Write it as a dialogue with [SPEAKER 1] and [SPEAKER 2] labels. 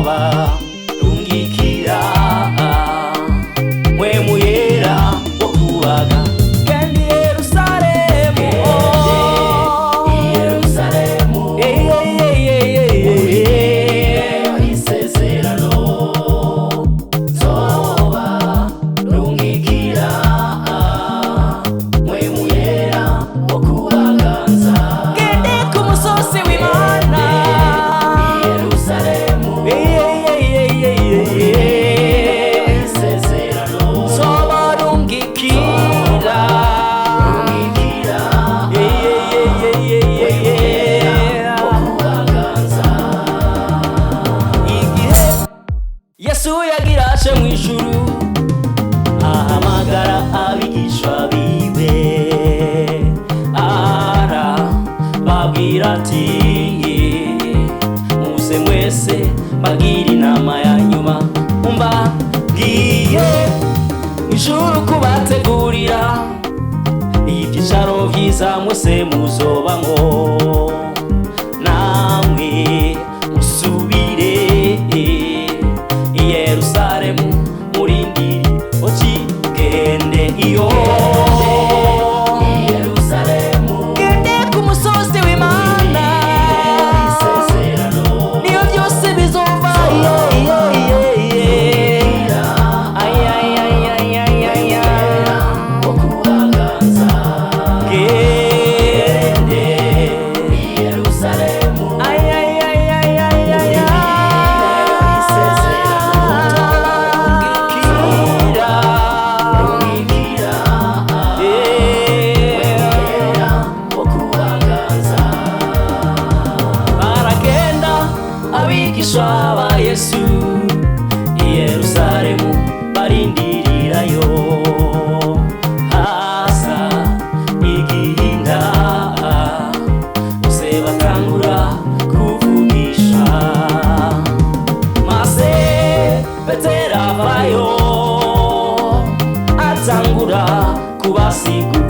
[SPEAKER 1] Nzoba rungikira Mpwemu Yera wo kubaga. Genda i Yerusalemu,
[SPEAKER 2] Yerusalemu,
[SPEAKER 1] Ey, ey, ey, ey, ey, ey.
[SPEAKER 2] Isezerano, nzoba rungikira Mpwemu Yera wo kubaganza.
[SPEAKER 1] Gende ku musozi w'Imana.
[SPEAKER 2] Yerusalemu,
[SPEAKER 1] Ey, ey, ey, ey, ey, ey.
[SPEAKER 2] Isezerano,
[SPEAKER 1] Nzobarungikira.
[SPEAKER 2] rungikira
[SPEAKER 1] Ey, ey, ey, ey, ey, ey, ey.
[SPEAKER 2] wo kubaganza.
[SPEAKER 1] Igihe Yesu yagira aje mu ijuru, ahamagara abigishwa biwe, ara babwira ati: "Muze mwese mbabwire inama ya nyuma. Umva, ngiye ijuru kubategurira ibyicaro byiza mwese muzobamwo. Namwe musubire i Yerusalemu, murindiri okigende iyo."
[SPEAKER 2] Yerusalemu,
[SPEAKER 1] Gende ku musozi w'Imana,
[SPEAKER 2] Isezerano,
[SPEAKER 1] niyo byose bizova. Iyo, iyo, iyo, iyo. Ay, ay, ay, ay, ay, ay, ay.
[SPEAKER 2] wo kubaganza.
[SPEAKER 1] Gende
[SPEAKER 2] Yerusalemu,
[SPEAKER 1] Ay, ay, ay, ay, ay, ay, ay. Rungikira.
[SPEAKER 2] rungikira
[SPEAKER 1] Yeah.
[SPEAKER 2] wo kubaganza.
[SPEAKER 1] Baragenda abigishwa ba Yesu i Yerusalemu, barindirirayo. Hasa igihinda, bose batangura kuvugisha. Maze Petero avayo, atangura kubasigura.